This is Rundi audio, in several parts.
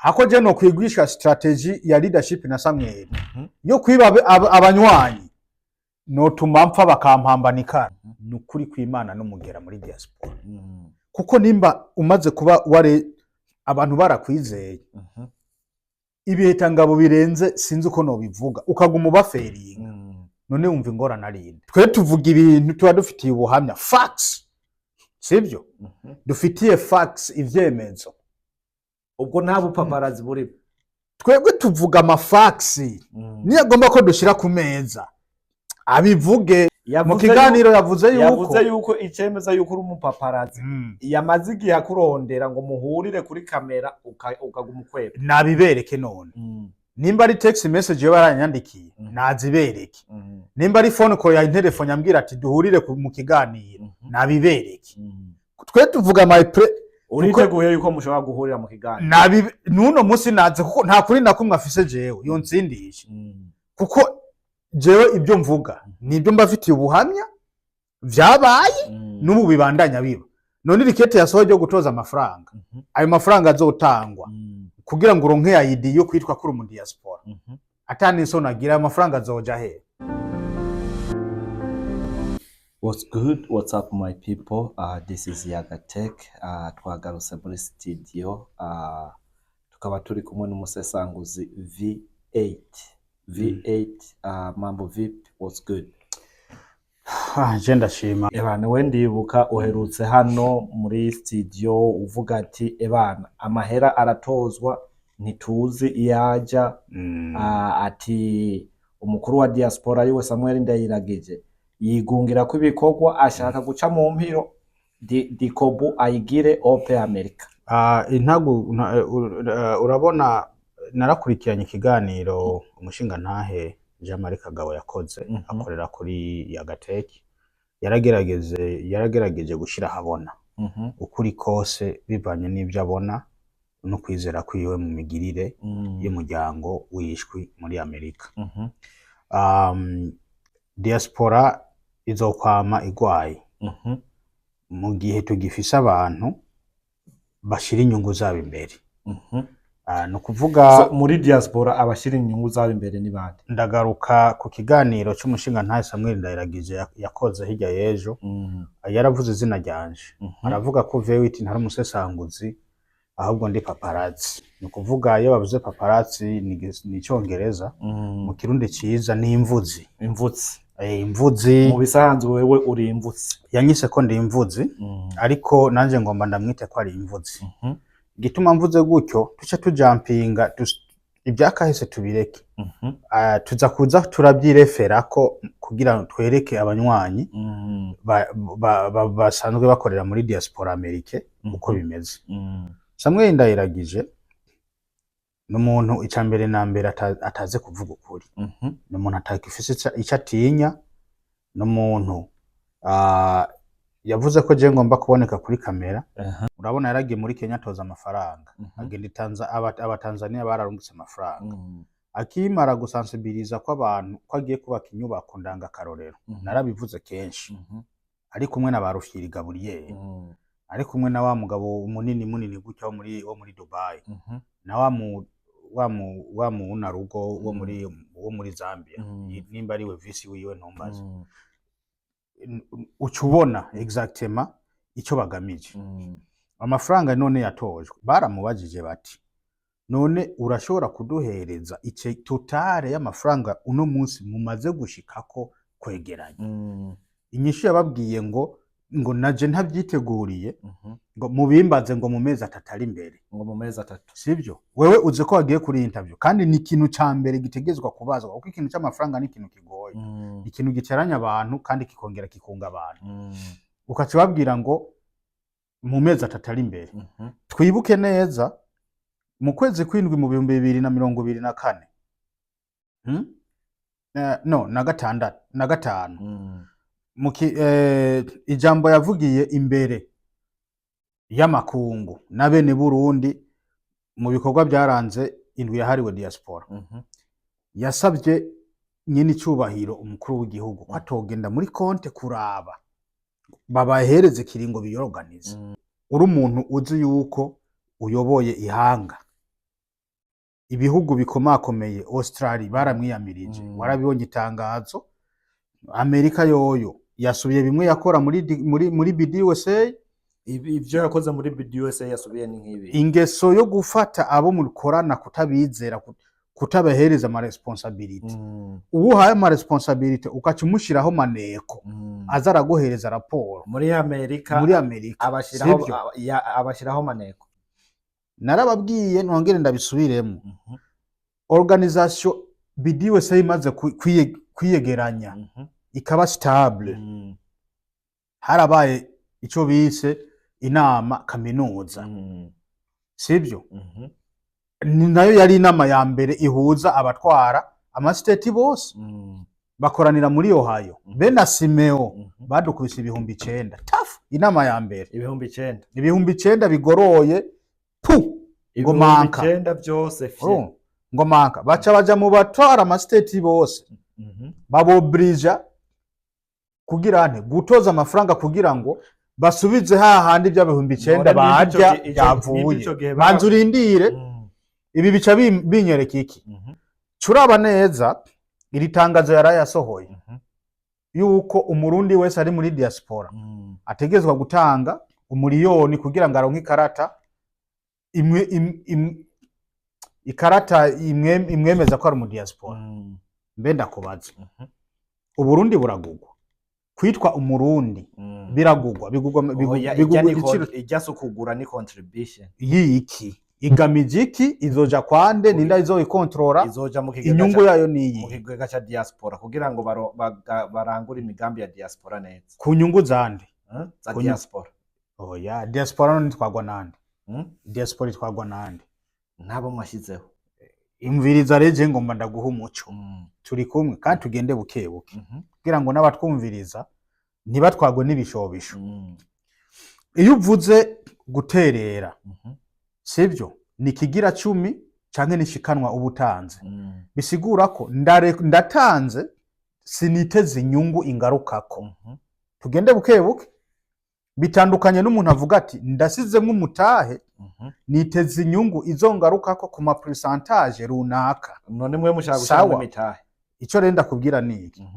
Hako je no kwigwisha strategy ya leadership na Samuel yo kwiba abanywanyi, notuma mpfa bakampambanikana. Ni ukuri kw'Imana n'umugera muri diaspora, kuko nimba umaze kuba ware abantu barakwizeye ibihetangabo birenze, sinzi uko nobivuga, ukaguma ubaferinga, none wumva ingorane arinde? Twe tuvuga ibintu tuba dufitiye ubuhamya, facts, sibyo? Dufitiye facts, ivyemezo. Ubwo nta bupaparazi burimo. Twebwe tuvuga amafacts. Niyo agomba ko dushira ku meza, abivuge mu Yavuze kiganiro. Yavuze yuko yavuze yuko icemeza yuko uri umupaparazi, yamaze igihe akurondera ngo muhurire kuri kamera, ukaguma ukweba. Nabibereke none. Nimba ari text message yo baranyandikiye, nazibereke. Nimba ari phone call ya telefone ambwira ati duhurire mu kiganiro, nabibereke. Twe tuvuga my pre Uriteguye yuko mushobora guhurira mu kiganiro? Nabi nuno munsi naze, kuko nta kuri na kumwe afise jewe yonsindisha, kuko jewe ibyo mvuga nibyo mbafitiye ubuhamya vyabaye, n'ubu bibandanya biba. None irikete yasohoye ryo gutoza amafaranga, ayo mafaranga azotangwa kugira ngo uronke ID yo kwitwa kuri mu diaspora, atani isoni agira, ayo mafaranga azoja he? What's good? What's up, my people? This is Yaga Tech. Twagarutse muri studio, tukaba turi kumwe n'umusesanguzi V8. V8, mambo vipi? What's good? Ah, je ndashima. Ebana, we ndibuka uherutse hano muri studio uvuga ati: "Ebana, amahera aratozwa, ntituzi iyo aja." Ati umukuru wa diaspora yiwe Samuel Ndayiragije yigungira ko ibikorwa ashaka guca mu mpiro dikobu ayigire ope Amerika. Ah, intagu urabona, narakurikiranye ikiganiro umushingantahe Jean Marie Kagabo yakoze, akorera kuri Yagateki. Yaragerageje gushira ahabona ukuri kose bivanye n'ibyo abona no kwizera kwiwe mu migirire y'umuryango wishwi muri Amerika. Diaspora izokwama igwaye mu gihe tugifise abantu bashira inyungu zabo imbere. Ni ukuvuga, So, muri diaspora abashira inyungu zabo imbere ni bande? Ndagaruka ku kiganiro c'umushingantahe Samuel Ndayiragije yakoze hirya y'ejo. Yaravuze izina ryanje, aravuga ko V8 ntari umusesanguzi, ahubwo ndi paparazzi. Ni ukuvuga, iyo bavuze paparazzi ni icongereza, mu Kirundi ciza ni imvuzi. Imvutsi. Imvuzi. Mu bisanzwe wewe uri imvutsi. Yanyise ko ndi imvuzi, ariko nanje ngomba ndamwite ko ari imvuzi. Igituma mvuze gutyo, tuce tujampinga ibyakahise tubireke. Tuza kuza turabyireferako kugira ngo twereke abanywanyi basanzwe bakorera muri diaspora Amerike uko bimeze. Samuel Ndayiragije ni umuntu, icya mbere na mbere, atazi kuvuga ukuri. Ni umuntu atakifise ico atinya. Ni umuntu yavuze ko je ngomba kuboneka kuri kamera. Urabona, yaragiye muri Kenya atoza amafaranga, agenda Abatanzania bararungitse amafaranga. Akimara gusansibiliza ko abantu ko agiye kubaka inyubako ndangakarorero, narabivuze kenshi, ari kumwe na ba Rufyiri Gaburiyeri, ari kumwe na wa mugabo munini munini gutya wo muri Dubai, na wa mu narugo wo muri Zambia, nimba ari we visi wiwe, ntumbaze. Uca ubona exactement icyo bagamije. Amafaranga none yatojwe, baramubajije bati: "None urashobora kuduhereza ice total y'amafaranga uno munsi mumaze gushikako kwegeranya?" Inyishu yababwiye ngo naje ntabyiteguriye, ngo mubimbaze ngo mu mezi 3 ari imbere. Ngo mu mezi 3. Sibyo? Wewe uzi ko wagiye kuri interview, kandi ni ikintu ca mbere gitegerezwa kubazwa, kuko ikintu c'amafaranga ni ikintu kigoye, ikintu giteranya abantu kandi kikongera kikunga abantu. Ukaca ubabwira ngo mu mezi 3 ari imbere. Twibuke neza, mu kwezi kw'indwi mu 2024, No, na gatandatu, na gatanu, ijambo yavugiye imbere y'amakungu na bene Burundi mu bikorwa byaranze indwi yahariwe diaspora, yasabye nyene icubahiro umukuru w'igihugu ko atogenda muri konte kuraba, babahereze kiringo biyoroganize. Uri umuntu uzi yuko uyoboye ihanga. Ibihugu bikomakomeye, Australia baramwiyamirije. Warabibonye itangazo. Amerika yoyo yasubiye bimwe yakora muri BDUSA. Ivyo yakoze muri BDUSA yasubiye ni nk'ibi. Ingeso yo gufata abo mukorana kutabizera, kutabahereza ama responsabilité. Uwo uhaye ama responsabilité ukaca umushiraho maneko, aza araguhereza raporo. Muri Amerika? Muri Amerika. Abashiraho Sivyo? Abashiraho maneko. Narababwiye, nongere ndabisubiremo. Organisation BDUSA imaze kwiyegeranya, ikaba stable, harabaye ico bise inama kaminuza. Sibyo? Mhm. Ni nayo yari inama ya mbere ihuza abatwara amasiteti bose. Bakoranira muri Ohio. Be na Simeo badukubise 9000 tafu inama ya mbere. 9000? 9000 bigoroye pu ngo Ibihumbi manka. icenda vyose fye. Urumva? Ngo manka baca baja mu batwara amasiteti bose, babobrija kugira nte gutoza amafaranga kugira ngo basubize hahandi bya 9000 None nimba ico barya nimba byavuye. ico gihe Banza urindire. Ibi bica binyereka iki? Curaba neza iri tangazo yarayasohoye yuko Umurundi wese ari muri diaspora ategerezwa gutanga 1 miliyoni kugira ngo aronke ikarata imwe, ikarata imwe imwemeza ko ari mu diaspora. Mbe ndakubaza, Uburundi buragugwa? Kwitwa Umurundi biragugwa? Bigugwa Oya, bigugwa ijya ni igiciro? Ijya si ukugura, ni contribution. Yiki igamije iki? Izoja kwande? Ninda izoyikontorora? Izoja mu kigega Inyungu yayo niyi? Mu kigega ca diaspora kugira ngo barangure imigambi ya diaspora neza. Ku nyungu zande? Za diaspora. Oya, diaspora none itwagwa nande? Hmm? Diaspora itwagwa nande? Ntabo mwashyizeho. Imviriza reje, ngomba ndaguha umuco. Turi kumwe kandi tugende buke buke kugira ngo n'abatwumviriza ntibatwagwe n'ibishobisho. Iyo uvuze guterera, sibyo, ni kigira cumi canke nishikanwa uba utanze. Bisigura ko ndatanze siniteze inyungu ingarukako. Tugende buke buke. Bitandukanye n'umuntu avuga ati ndasizemwo umutahe, niteze inyungu izongarukako ku ma pourcentage runaka. None mwe mushaka gushiramo Sawa. imitahe? Ico rero ndakubwira ni iki.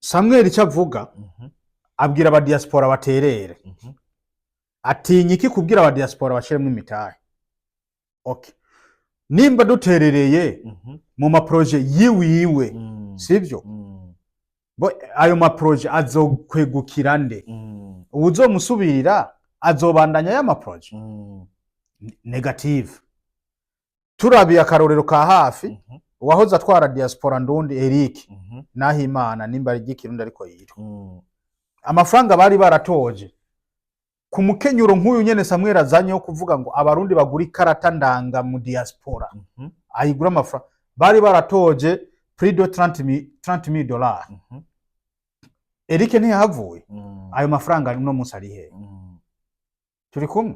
Samuel icyo avuga, abwira abadiaspora baterere. Atinya iki kubwira abadiaspora bashiremo imitahe? Okay, nimba duterereye mu ma projets yiwiwe, sivyo? Bo ayo ma projets azokwegukira nde? Uwuzomusubirira azobandanya ya ma projets? Négative. Turabiye akarorero ka hafi, uwahoze atwara diaspora ndundi, Eric Nahimana, nimba ari iry'ikirundi ariko yitwa, amafaranga bari baratoje ku mukenyuro nk'uyu nyene Samuel azanye wo kuvuga ngo Abarundi bagura ikarata ndanga mu diaspora, ayigura amafaranga bari baratoje plus de 30 $30,000. Eric ntiyahavuye? Ayo mafaranga uno munsi ari hehe? Turi kumwe?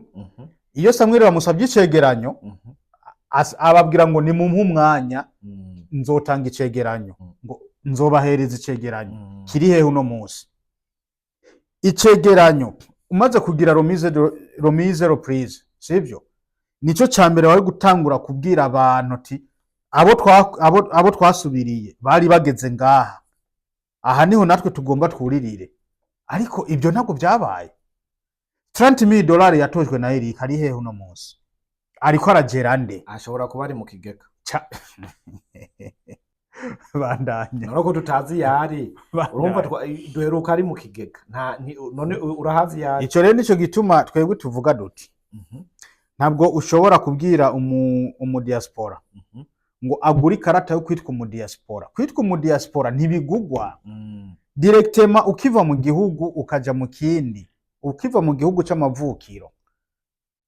Iyo Samuel bamusabye icegeranyo, ababwira ngo nimumpe umwanya, nzotanga icegeranyo, ngo nzobahereza icegeranyo. Kiri hehe uno munsi icegeranyo? Umaze kugira remise reprise, sivyo? Nico ca mbere wari gutangura kubwira abantu ati abo twasubiriye bari bageze ngaha, aha niho natwe tugomba twuririre. Ariko ibyo ntabwo byabaye. 30,000 dolari yatojwe na Eric ari hehe uno munsi? Ariko aragera nde? Ashobora kuba ari mu kigega. Bandanya. None ko tutazi yari, urumva, duheruka ari mu kigega. Nta none urahazi yari? Ico rero nico gituma twebwe tuvuga duti ntabwo ushobora kubwira umudiaspora ngo agure ikarata yo kwitwa umudiaspora. Kwitwa umudiaspora ntibigugwa directement. Ukiva mu gihugu ukaja mu kindi, ukiva mu gihugu c'amavukiro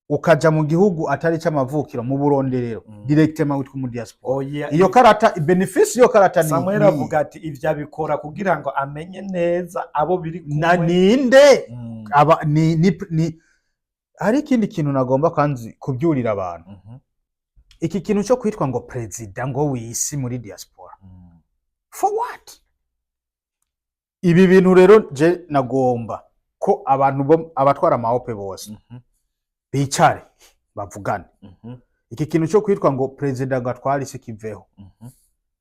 ukaja mu gihugu atari c'amavukiro mu buronderero, directement witwa umudiaspora. Oya. Iyo karata, bénéfice iyo karata ni Samuel avuga ati ivyo abikora kugira ngo amenye neza abo biri na kumwe. Ninde aba ni hari ikindi kintu nagomba kanzi kubyurira abantu. Iki kintu cyo kwitwa ngo perezida ngo w'isi muri diaspora, for what? Ibi bintu rero je nagomba ko abantu bo abatwara amahope bose bicare bavugane. Iki kintu cyo kwitwa ngo perezida ngo atware isi kiveho.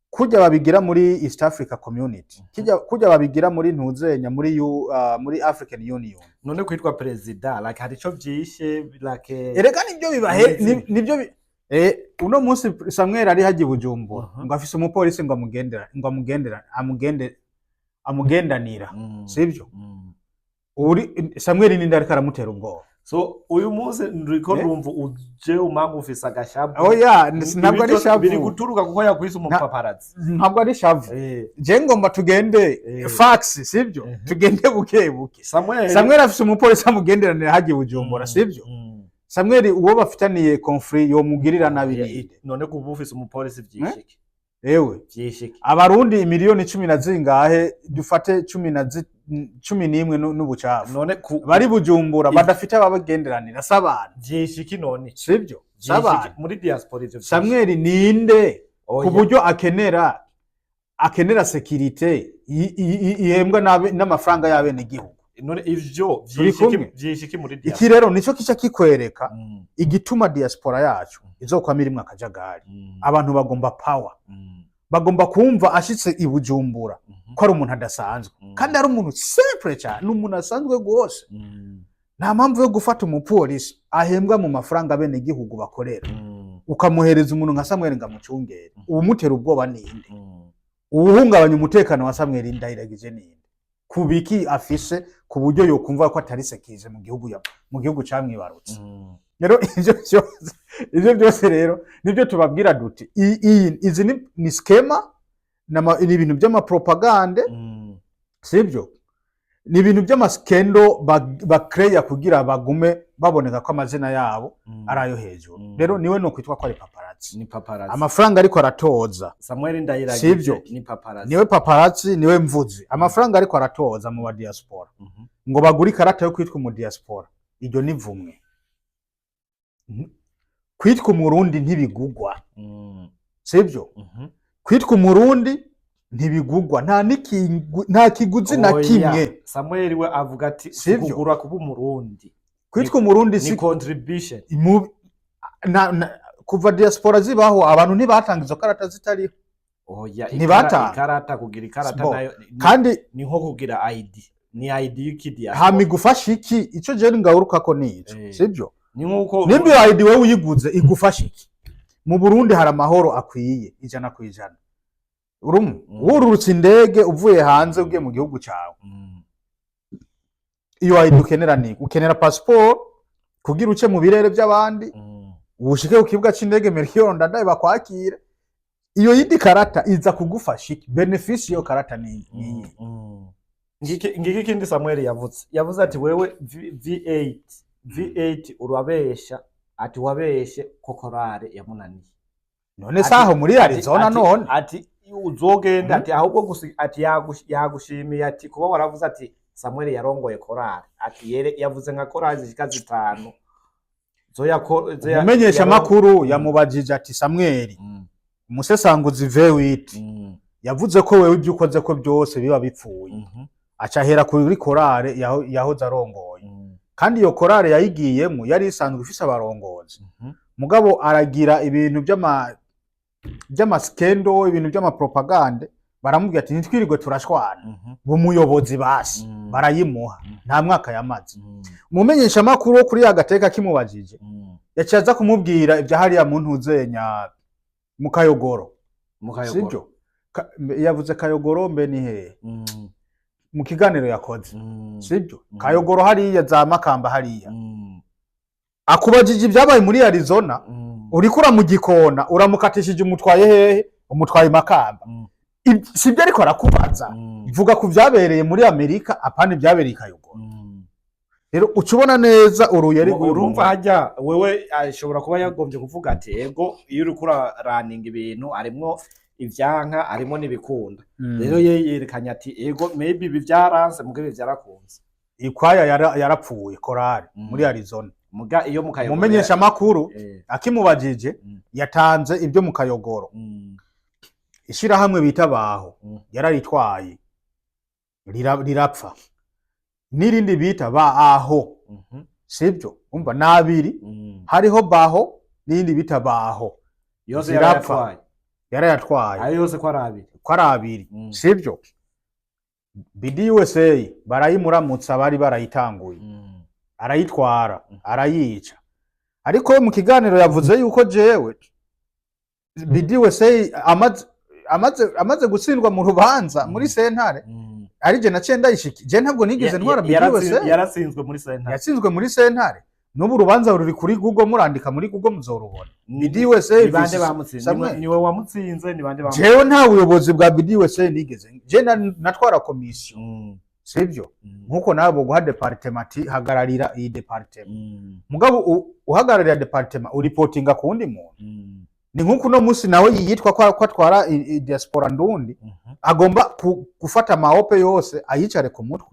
Kurya babigira muri East Africa Community, kurya babigira muri ntuzenya, muri African Union. None kwitwa perezida, like, hari ico vyishe, like? Erega nibyo bibahe. Ni Nibyo uno munsi Samuel ari haji Bujumbura, ngo afise umupolisi ngo amugendera, ngo amugendera, amugende, amugendanira, sivyo? Uri Samuel ninde ariko aramutera ubwoba? So uyu munsi ndiko ndumva uje umanga ufise agashavu. Oya, ntabwo ari Ibyo biri shavu. guturuka kuko yakwise umupaparazzi. Ntabwo ari shavu. Je ngomba tugende facts, sivyo? Tugende buke buke. Samuel. Samuel afise umupolisi amugenderanira haji Bujumbura, sivyo? Samuel uwo bafitaniye conflit yomugirira nabi ninde? None kuba ufise umupolisi vyishike? Ewe. Vyishike? Abarundi imiliyoni cumi na zingahe, dufate 11 n'ubucafu, None ku bari Bujumbura badafite ababagenderanira, s'abantu? Vyishiki none? Sivyo? Vyishiki S'abantu? muri diaspora ivyo vyishiki? Samuel ninde Oya. ku buryo akenera sécurité ihembwa n'amafaranga y'abenegihugu? None ivyo Turi vyishiki? kumwe? Vyishiki muri Iki diaspora? rero nico kica kikwereka igituma diaspora yacu izokwama irimwo akajagari. Abantu bagomba power, bagomba kumva ashitse i Bujumbura ko ari umuntu adasanzwe, kandi ari umuntu simple cyane, ni umuntu asanzwe rwose. Nta mpamvu yo gufata umupolisi ahembwa mu mafaranga abenegihugu bakorera, ukamuhereza umuntu nka Samuel ngo amucungere. Uwumutera ubwoba ninde? Uwuhungabanya umutekano wa Samuel Ndayiragije ninde? Kubiki afise ku buryo yokumva ko atari sécurisé mu gihugu camwibarutse? Rero ivyo byose rero nibyo tubabwira duti izi ni schéma, ni ibintu by'amapropagande, sibyo? Ni ibintu by'amascandal bakreya kugira bagume baboneka ko amazina yabo ari ayo hejuru. Rero niwe no kwitwa ko ari paparazzi. Ni paparazzi. Amafaranga ariko aratoza. Samuel Ndayiragije. Sivyo? Ni paparazzi. Niwe paparazzi, niwe mvuzi. Amafaranga ariko aratoza mu ba diaspora ngo bagure ikarata yo kwitwa umu diaspora, iryo ni vumwe. Kwitwa umurundi ntibigugwa, sibyo? Kwitwa umurundi ntibigugwa, nta kiguzi na Oya, kimwe. Samuel we avuga ati Sivyo? kugura kuba umurundi Kwitwa umurundi ni si contribution. Kuva diaspora zibaho abantu ntibatanga izo karata zitariho. Oya. Ntibatanga. Ikarata, kugira ikarata Bo. nayo Kandi ni nko kugira ID, ni ID y'ikidiaspora. Hama igufasha iki? Ico jewe ngaruka ni ico, sibyo? Ni nkuko Nimba iyo ID wewe uyiguze, igufasha iki? Mu Burundi hari amahoro akwiye 100%. Urumwe wururutse indege uvuye hanze ugiye mu gihugu cyawe, iyo ID ukenera ni ukenera passport kugira uce mu birere by'abandi, ushike ku kibuga c'indege Melchior Ndadaye bakwakire. Iyo yindi karata iza kugufasha iki? Bénéfice iyo karata ni iyi? Ngiki ikindi Samuel yavuze ati wewe V8 V8 urabesha, ati wabeshe ko korale yamunaniye. None saho muri Arizona none? Ati uzogenda, ati ahubwo gusa ati yagushimiye, ati kuba waravuze ati Samuel yarongoye korale, ati yere yavuze nka korale zishika zitanu zo Umumenyesha makuru yamubajije ati: "Samuel, umusesanguzi V8 yavuze ko wewe ibyo ukoze ko byose biba bipfuye." Aca ahera kuri korale yahoze arongoye, kandi iyo korale yayigiyemo yari isanzwe ifise abarongozi, mugabo aragira ibintu by'amascandal, ibintu by'amapropagande. Baramubwira ati: "Ntitwirirwe turashwana, bumuyobozi basi." Barayimuha, nta mwaka yamaze. Umumenyeshamakuru wo kuri ya gateka kimubajije, yaciye aza kumubwira ibya hariya mu ntuzenya mu Kayogoro. Mu Kayogoro. Sibyo? Yavuze Kayogoro, mbe ni hehe? Mu kiganiro yakoze, sibyo? Kayogoro hariya za Makamba hariya. Akubajije ibyabaye muri Arizona, uriko uramugikona, uramukatishije, umutwaye hehe? Umutwaye Makamba. Sibyo ariko arakubaza? Vuga ku byabereye muri Amerika, apana ibyabereye i Kayogoro. Rero uca ubona neza uruyeri rw'uyu Urumva muntu. Hajya wewe ashobora kuba yagombye kuvuga ati ego, iyo uriko uraraninga ibintu harimwo ivyanka, harimo n'ibikunda. Rero ye yerekanye ati ego, maybe ibi vyaranse, muga ibi vyarakunze. Ikwaya yarapfuye, korali muri Arizona. Muga iyo mu Kayogoro Umumenyesha makuru akimubajije, yatanze ibyo mu Kayogoro. Ishirahamwe bita Baho yararitwaye, rirapfa, n'irindi bita Ba Aho, sibyo? Umva nabiri, hariho Baho. n'iyindi bita Baho. Yose Zirapfa. yarayatwaye. Yarayatwaye. Ayo yose ko ari abiri. Ko ari abiri. Sibyo, BDUSA barayimuramutsa, bari barayitanguye, arayitwara, arayica. Ariko mu kiganiro yavuze yuko jewe BDUSA amaze gutsindwa mu rubanza muri sentare, ari je naciye ndayishiki. Je ntabwo nigeze ntwara BDUSA. Yaratsinzwe muri sentare. Yatsinzwe muri sentare. N'ubu urubanza ruri kuri Google, murandika muri Google muzorubona, BDUSA Ni bande versus bamutsinze? Samuel. Niwe wamutsinze? Ni bande bamutsinze? Jewe nta buyobozi bwa BDUSA nigeze. Je natwara komisiyo, sibyo? Nkuko nawe boguha département ati hagararira iyi département. Mugabo uhagararira département uripotinga ku wundi muntu. Ni nkuko uno munsi nawe yitwa ko atwara diaspora ndundi, agomba gufata amaope yose ayicare ku mutwe.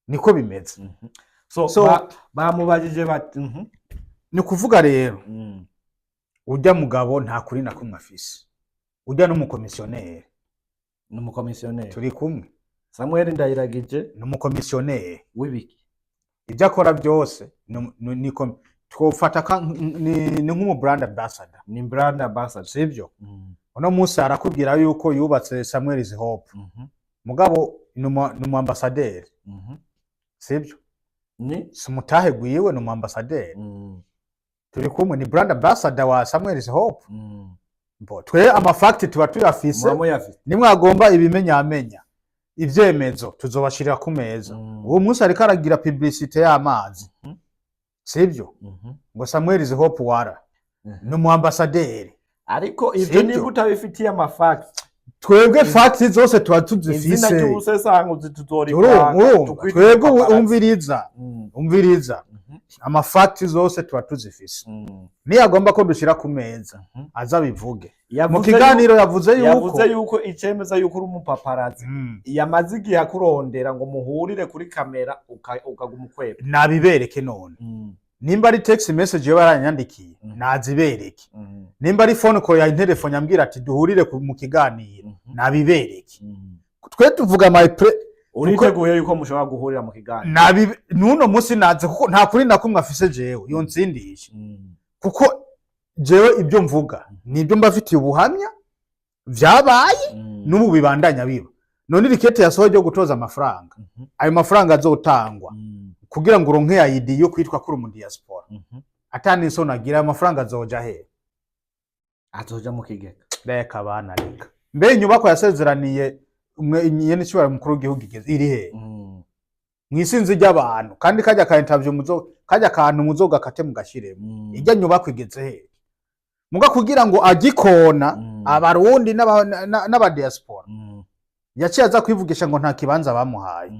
Niko bimeze. So, bamubajije bati Ni kuvuga rero, ujya mugabo nta kuri na kumwe afise, ujya n'umukomisiyoneri. Ni umukomisiyoneri. Turi kumwe? Samuel Ndayiragije. Ni umukomisiyoneri. W'ibiki? Ibyo akora byose twofata ni nk'umu brand ambassador. Ni brand ambassador. Sibyo? Uno munsi arakubwira yuko yubatse Samuel's Hope, mugabo ni umu ambassadeur. Sibyo? Ni Si umutahe gwiwe, ni umu ambassadeur. Turi kumwe? Ni brand ambassador wa Samuel's Hope. Bo twe amafacts tuba tuyafise. Muba muyafise. Nimwagomba ibimenyamenya, ivyemezo tuzobashirira ku meza. Uwo munsi ariko aragira publicité y'amazi, sibyo? Ngo Samuel's Hope wara ni umu ambassadeur. Ariko ivyo Sivyo? niba utabifitiye amafacts. Twebwe facts zose tuba Izina tuzifise. ry'ubusesanguzi tuzorikwaka. Urumva, Tukwite twebwe paparazzi. umviriza, umviriza, amafacts zose tuba tuzifise. Niyo agomba ko dushira ku meza, aza abivuge mu Yavuze kiganiro. Yavuze yuko Yavuze yuko icemeza yuko uri umupaparazzi, yamaze igihe akurondera ngo muhurire kuri kamera, ukaguma ukweba. Nabibereke none. Nimba ari text message yo yaranyandikiye, nazibereke. Nimba ari phone call ya telefone ambwira ati duhurire mu kiganiro, nabibereke. Twe tuvuga my pre Uriteguye yuko mushobora guhurira mu kiganiro? Nabi nuno munsi naze, kuko nta kuri na kumwe afise jewe yonsindisha, kuko jewe ibyo mvuga nibyo mbafitiye ubuhamya vyabaye, n'ubu bibandanya biba. None irikete yasohoye ryo gutoza amafaranga, ayo mafaranga azotangwa kugira ngo uronke ID yo kwitwa kuri mu diaspora, atani isoni agira, ayo mafaranga azoja he? Azoja mu kigega. Reka bana, reka. Mbe inyubako yasezeraniye umwe nyene cyubahiro mukuru w'igihugu igeze iri he? Mwisinzi ry'abantu, kandi kajya ka interview muzo kajya kantu muzogakate mugashiremo. Ijya nyubako igeze he? Muga kugira ngo agikona abarundi n'aba diaspora, yaciye aza kwivugisha ngo nta kibanza bamuhaye.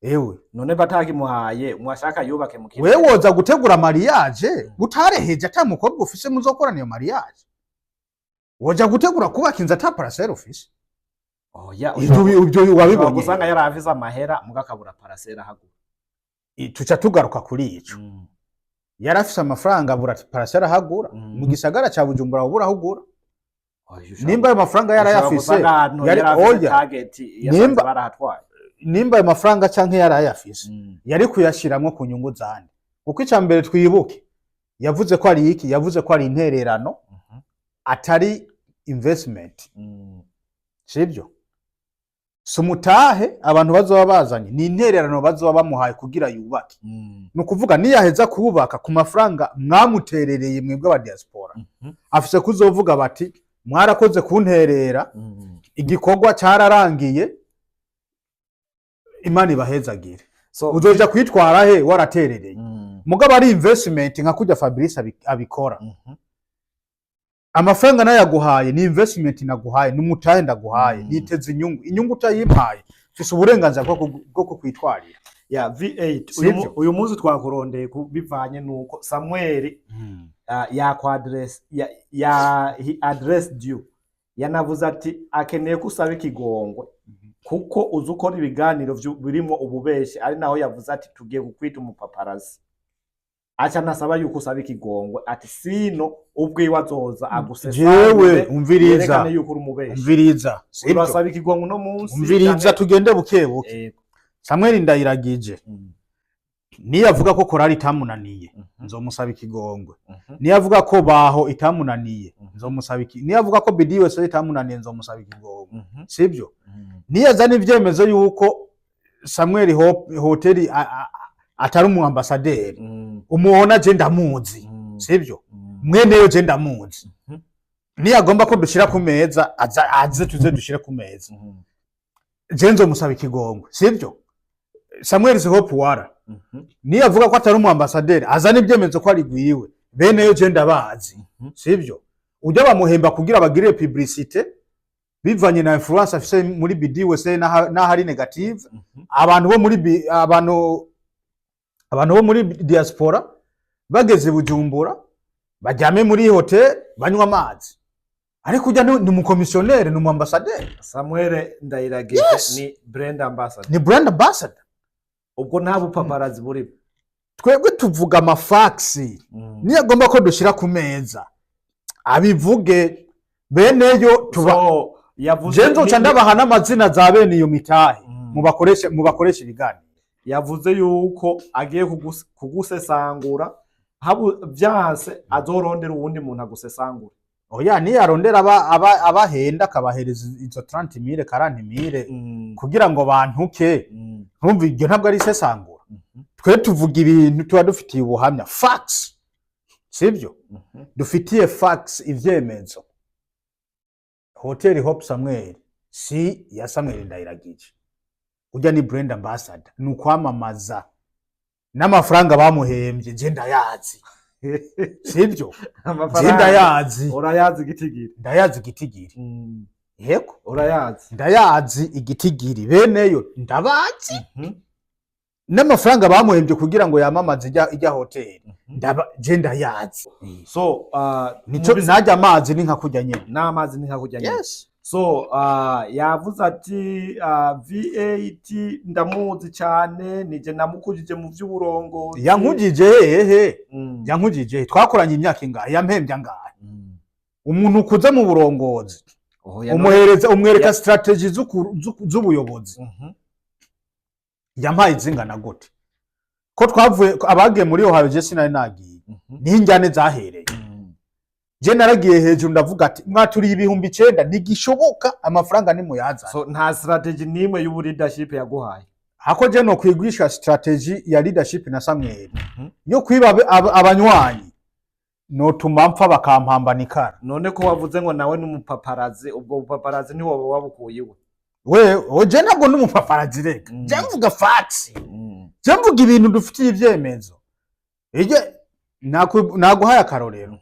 Ewe. None batakimuhaye, mwashaka yubake mu kigega? Wewe woza gutegura mariage utareheje, ata mukobwa ufise muzokorana iyo mariage? Woja gutegura kubaka inzu ata parcelle ufise? Oya. Ibyo Ushobora wabibonye? gusanga yari afise amahera, muga akabura parcelle ahagura. Tuca tugaruka kuri ico. Yari afise amafaranga, abura parcelle ahagura. Mu gisagara ca Bujumbura ubura ahugura. Oya, ushobora Nimba ayo mafaranga yarayafise, gusanga ahantu yari yari afise oya. target, yasanze barahatwaye. Nimba ayo mafaranga canke yarayafise, yari kuyashiramwo ku nyungu zande? Kuko ica mbere twibuke, yavuze ko ari iki? Yavuze ko ari intererano, atari investment. Sibyo? Si umutahe abantu bazoba bazanye, ni intererano bazoba bamuhaye kugira yubake. Ni ukuvuga niyaheza kubaka ku mafaranga mwamuterereye mwebwe aba diaspora, afise kuzovuga bati mwarakoze kunterera, igikorwa cararangiye, Imana ibahezagire. So Uzoja kwitwara he waraterereye? Mugabo ari investment nka kurya Fabrice abikora, amafaranga nayaguhaye ni investment naguhaye, ni umutahe ndaguhaye, niteze inyungu. Inyungu utayimpaye, mfise uburenganzira bwo kukwitwarira. Ya V8, Sivyo? uyu munsi twakurondeye bivanye nuko Samuel yakwa address ya he addressed you, yanavuze ati akeneye ko usaba ikigongwe kuko uzi ukora ibiganiro birimo ububeshi, ari naho yavuze ati tugiye kukwita umupaparazzi, aca anasaba yuko usaba ikigongwe, ati sino ubwiwe azoza Jewe agusesanure, umviriza, yerekane yuko uri umubeshi. Umviriza, sibyo? Urasaba ikigongwe uno munsi? Umviriza, tugende buke buke. Yego. Samuel Ndayiragije, Niyo avuga ko korali itamunaniye, nzomusaba ikigongwe. Niyo avuga ko baho itamunaniye, nzomusaba iki. Niyo avuga ko bidi wese itamunaniye, nzomusaba ikigongwe. Sibyo? Niyo azana ivyemezo yuko Samuel Hope Hoteli atari umu ambassadeur, umuhona je ndamuzi. Sibyo? Mweneyo je ndamuzi. Niyo agomba ko dushira ku meza, aza aze tuze dushire ku meza. Je nzomusaba ikigongwe. Sibyo? Samuel Hope wara, niyo avuga ko atari umu ambassadeur, azana ibyemezo ko ari gwiwe. Beneyo je ndabazi. Sibyo? Ujya bamuhemba kugira bagire publicité bivanye na influence afise muri BD wese, n'aho ari negative. Abantu bo muri diaspora bageze Bujumbura bajyame muri hotel banywa amazi, ariko ujya ni umukomisiyoneri, ni umu ambassadeur. Samuel Ndayiragije Yes. ni brand ambassador. Ni brand ambassador. Ubwo nta bupaparazzi burimo. Twebwe tuvuga ama facts. Niyo agomba ko dushira ku meza, abivuge. Beneyo tuba So, yavuze je nzoca ndabaha n'amazina za bene iyo mitahe, mubakoreshe ibiganiro. Yavuze yuko agiye kugusesangura, habu vyanse azorondera uwundi muntu agusesangura. Oya, niyarondera abahenda akabahereza izo 30 mille, 40 mille kugira ngo bantuke, ntumva iryo ntabwo ari isesangura. Twe tuvuga ibintu tuba dufitiye ubuhamya, facts. Sibyo? Dufitiye facts, ivyemezo. Hotel Hope Samuel si ya Samuel Ndayiragije. Ujya ni brand ambassador, ni ukwamamaza, n'amafaranga bamuhembye je ndayazi. Sibyo? Je Amafaranga ndayazi. Urayazi igitigiri? Ndayazi igitigiri. Yego. Urayazi. Ndayazi igitigiri, beneyo ndabazi, n'amafaranga bamuhembye kugira ngo yamamaze ijya hoteli, ndaba je ndayazi. So Nico najya amazi ni nka kurya nyene. N'amazi ni nka kurya nyene. Yes. So yavuze ati VAT ndamuzi cyane, nije namukujije mu by'uburongozi. Yankujije hehe? Yankujije he? Twakoranye imyaka ingahe? Yampembye angahe? Umuntu ukuze mu burongozi, Oh, ya umuhereza, umwereka strategy z'ubuyobozi. Yampaye izingana gute? Ko twavuye ko abagiye muri Ohio, je sinari nagiye, niho injyane zahereye. Je naragiye hejuru ndavuga ati: "Mwaturiye 9000, ntigishoboka, amafaranga nimuyazane." So nta strategy n'imwe y'ubu leadership yaguhaye? Hako je no kwigisha strategy ya leadership na Samuel yo kwiba abanywanyi, notuma mpfa bakampambana ikara. None ko wavuze ngo nawe n'umupaparazi, ubwo bupaparazi ntiwoba wabukuye iwe? We je ntabwo ndi umupaparazi, reka. Je mvuga facts. Je mvuga ibintu dufitiye ibyemezo. Ije naguhaye akarorero.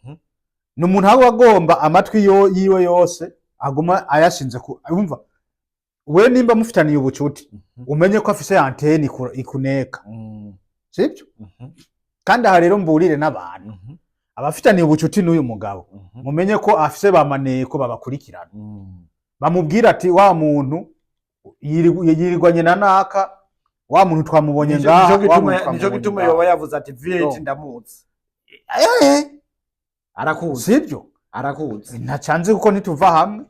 Ni umuntu aba agomba amatwi yiwe yose aguma ayashinze ku umva we. Nimba mufitaniye ubucuti, umenye ko afise antenne ikuneka. Sibyo? Kandi aha rero mburire n'abantu abafitaniye ubucuti n'uyu mugabo, mumenye ko afise ba maneko babakurikirana, bamubwira ati: "Wa muntu yirirwanye na naka, wa muntu twamubonye ngaha, Nico wa gituma muntu nico twamubonye gituma ngaha." yoba yavuze ati V8 No. ndamuzi. Arakuzi. Sibyo? Arakuzi. Ntacanze kuko ntituva hamwe.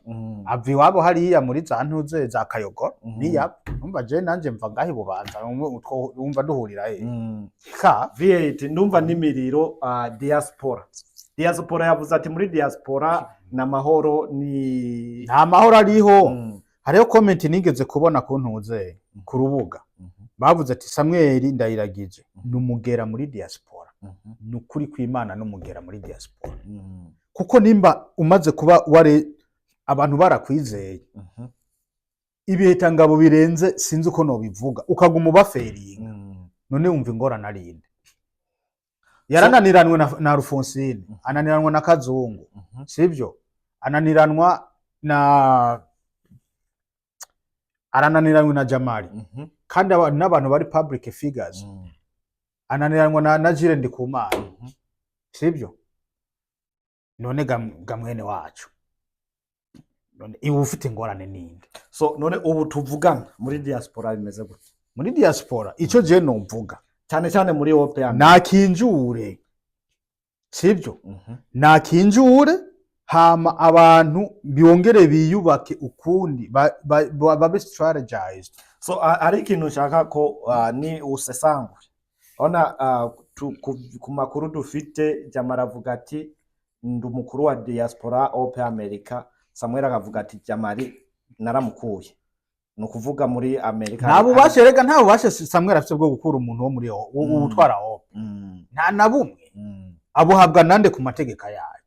Ava iwabo hariya muri za ntuze za Kayogoro. Niya umva, je nanje mva ngaho ibubanza, wumva duhurira he? Ka V8, ndumva n'imiriro diaspora yavuze ati muri diaspora na mahoro ni Nta mahoro ariho. Hariho comment nigeze kubona ku ntuze, ku rubuga, bavuze ati: "Samweli Ndayiragije ni umugera muri diaspora." Ni ukuri kw'Imana, n'umugera muri diaspora, kuko nimba umaze kuba ware abantu barakwizeye ibihetangabo birenze, sinzi uko nobivuga, ukaguma ubaferinga, none wumva ingorane arinde? Yarananiranwe na Alphonsine, ananiranwa na Kazungu. Sibyo? Ananiranwa na arananiranwe na Jamali. Kandi n'abantu bari public figures. Ananiranwa na Jire Ndikumana. Sibyo? None ga mwene wacu, none iwe ufite ingorane ninde? So none ubu tuvugana muri diaspora bimeze gute? Muri diaspora, ico je nomvuga, cyane cyane muri open nakinjure. Sibyo? Nakinjure, hama abantu bongere biyubake ukundi, babe strategized. So hari ikintu nshaka ko ni usesangure. Ona ku makuru dufite, Jamara avuga ati ndi umukuru wa diaspora OP America. Samuel akavuga ati Jamari naramukuye, ni ukuvuga muri Amerika. Nta bubasha rega, nta bubasha Samuel afite bwo gukura umuntu wo muri utwara OP. Nta na bumwe. Abuhabwa nande, ku mategeko yayo?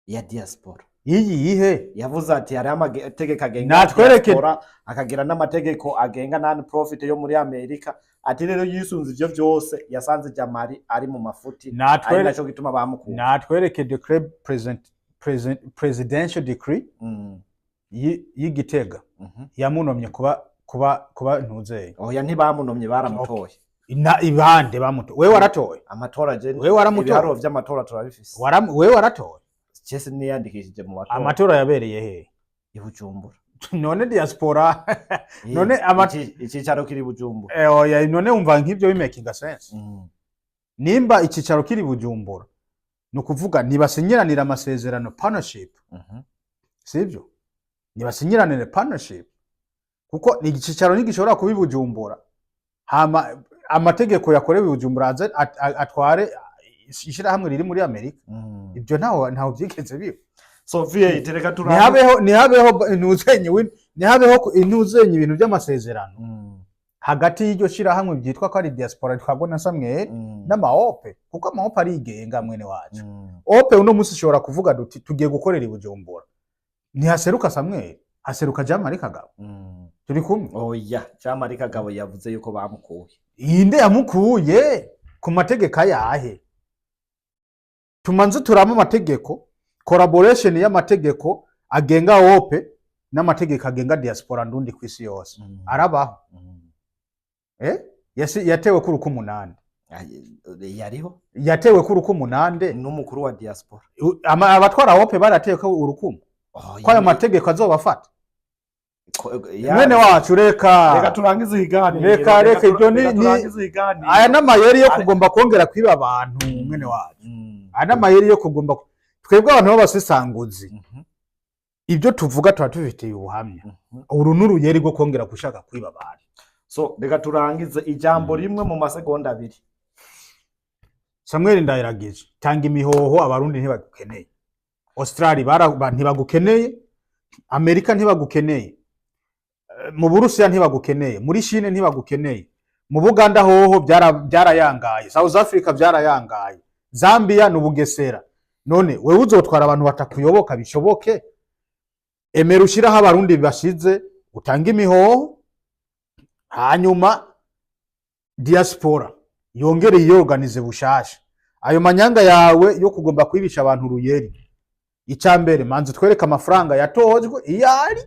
Ya diaspora. Iyi yihe? Yavuze ati hariho amategeko agenga diaspora, akagira n'amategeko agenga non profit yo muri Amerika. Ati rero yisunze ivyo vyose, yasanze Jamari ari mu mafuti, ari naco gituma bamukuye. Natwereke decree presidential decree y'Igitega yamunomye kuba ntuzeye. Oya, ntibamunomye, baramutoye. Ina ibande bamuto? Wewe waratoye? Amatora je Wewe waramutoye? Ibiharuro vy'amatora turabifise. Wewe waratoye? Jese niyandikishije mu matora. Amatora yabereye he? I Bujumbura. None diaspora none Icicaro kiri i Bujumbura. Oya, none umva nk'ivyo bimakinga sense? Nimba icicaro kiri Bujumbura, ni ukuvuga ntibasinyiranira amasezerano, partnership, sivyo? Ntibasinyiranire partnership, kuko ni icicaro ntigishobora kuba i Bujumbura, hama amategeko yakorewe i Bujumbura aze atware ishirahamwe riri muri Amerika. Ibyo ntaho vyigeze biba. So V8, reka turabe. Ntihabeho ntuzenye ntihabeho ntuzenye ibintu by'amasezerano hagati y'iryo shirahamwe byitwa ko ari diaspora twabwo na Samuel n'ama OP, kuko ama OP arigenga, mwene wacu. OP uno munsi ishobora kuvuga duti tugiye gukorera i Bujumbura, ntihaseruka Samuel, haseruka Jean Marie Kagabo. Turi kumwe? Oya, Jean Marie Kagabo yavuze yuko bamukuye. Inde yamukuye, ku mategeko ayahe? Tumanze turame amategeko, collaboration y'amategeko agenga OP n'amategeko agenga diaspora ndundi kw'isi yose. Arabaho? Eh? Yatewe kuri uko umunani. Yariho. Yatewe kuri uko umunande. N'umukuru wa diaspora. Abatwara OP baratewe ko urukumu Oh, ko ayo mategeko azobafata, mwene wacu, reka. Reka turangize ikiganiro. Reka, ibyo turangize ikiganiro. Aya n'amayeri yo kugomba kongera kwiba abantu, mwene wacu. Aya n'amayeri yo kugomba twebwe abantu b'abasesanguzi, ibyo tuvuga tuba tubifitiye ubuhamya. Uru n'uruyeri rwo kongera gushaka kwiba abantu. So reka turangize, ijambo rimwe mu masegonda 2. Samuel Ndayiragije, tanga imihoho, Abarundi ntibagukeneye. Australia ntibagukeneye, Amerika ntibagukeneye, mu Burusiya ntibagukeneye, muri Chine ntibagukeneye, mu Buganda hoho byarayangaye, South Africa byarayangaye, Zambia ni Ubugesera. None wewe uzotwara abantu batakuyoboka bishoboke? Emera ushiraho Abarundi bashize, utange imihoho, hanyuma diaspora yongere yiyorganize bushasha. Ayo manyanga yawe yo kugomba kwibisha abantu uruyeri, icya mbere manzi utwereke amafaranga yatojwe iyo ari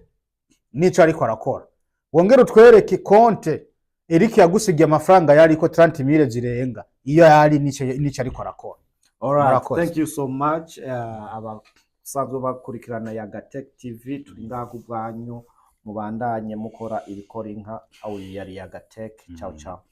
n'ico ariko arakora, wongere utwereke konte Eric yagusigiye amafaranga yariko 30 mille zirenga iyo yari n'ico ariko arakora. Alright, Murakoze. thank you so much. Abasanzwe bakurikirana Yagatech TV, turi ngaha ku bwanyu, mubandanye mukora ibikora inka. Aho yari Yagatech. Ciao ciao.